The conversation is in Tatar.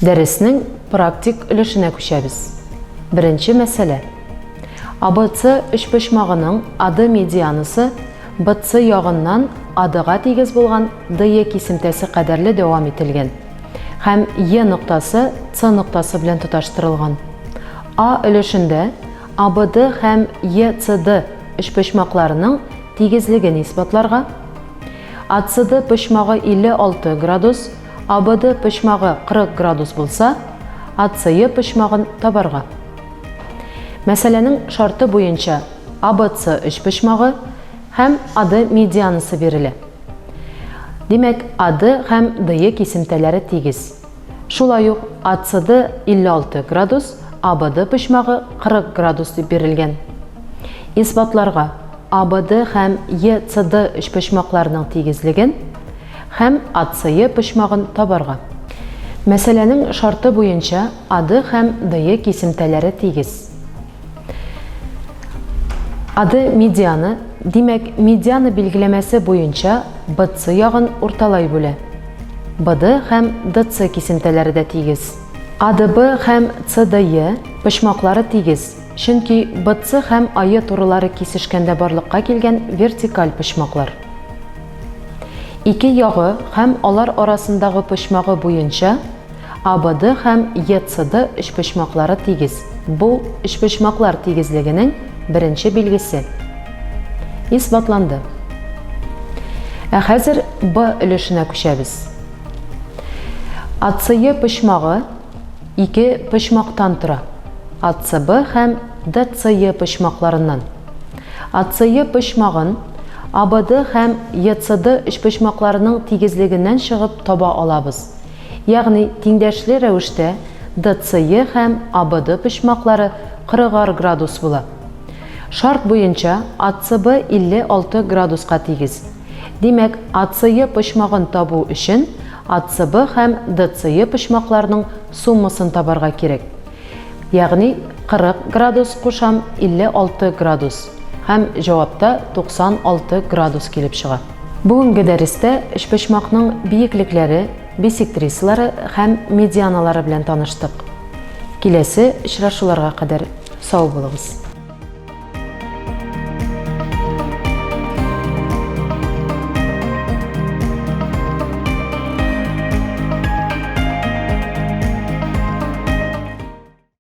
Дәреснең практик өлешенә күчәбез. Беренче мәсьәлә. АБЦ өчпочмагының АД медианасы БЦ ягыннан АДга тигез булган ДЕ кисемтәсе кадәрле дәвам ителгән һәм Е ноктасы С ноктасы белән тоташтырылган. А өлешендә АБД һәм ЕЦД өчпочмакларының тигезлеген исбатларга, АЦД почмагы 56 градус, АБД почмагы 40 градус булса, АЦЕ почмагын табарга. Мәсьәләнең шарты буенча АБЦ өчпочмагы һәм АД медианасы бирелә. Димәк, АД һәм ДЕ кисемтәләре тигез. Шулай ук АЦД 56 градус, АБД почмагы 40 градус дип бирелгән. Исбатларга АБД һәм ЕЦД өчпочмакларының тигезлеген һәм АЦЕ почмагын табарга. Мәсьәләнең шарты буенча АД һәм ДЕ кисемтәләре тигез. АД медианы, димәк, медиана билгеләмәсе буенча БЦ ягын урталай бүлә. БД һәм ДЦ кисемтәләре дә тигез. АДБ һәм ЦДЕ почмаклары тигез, чөнки БЦ һәм АЕ турылары кисешкәндә барлыкка килгән вертикаль почмаклар. Ике ягы һәм алар арасындагы почмагы буенча АБД һәм ЕЦД өчпочмаклары тигез. Бу, өчпочмаклар тигезлегенең беренче билгесе. Исбатланды. Ә хәзер Б өлешенә күчәбез. АЦЕ почмагы ике почмактан тора, АЦБ һәм ДЦЕ почмакларыннан. АЦЕ почмагын АБД һәм ЕЦД өчпочмакларының тигезлегеннән чыгып таба алабыз. Ягъни тиңдәшле рәвештә ДЦЕ һәм АБД почмаклары кырыгар градус була. Шарт буенча АЦБ 56 градуска тигез. Димәк, АЦЕ почмагын табу өчен АЦБ һәм ДЦЕ почмакларының суммасын табарга кирәк. Ягъни 40 градус кушам 56 градус һәм җавапта 96 градус килеп чыга. Бүгенге дәрестә өчпочмакның биеклекләре, бисектрисалары һәм медианалары белән таныштык. Киләсе очрашуларга кадәр сау булыгыз!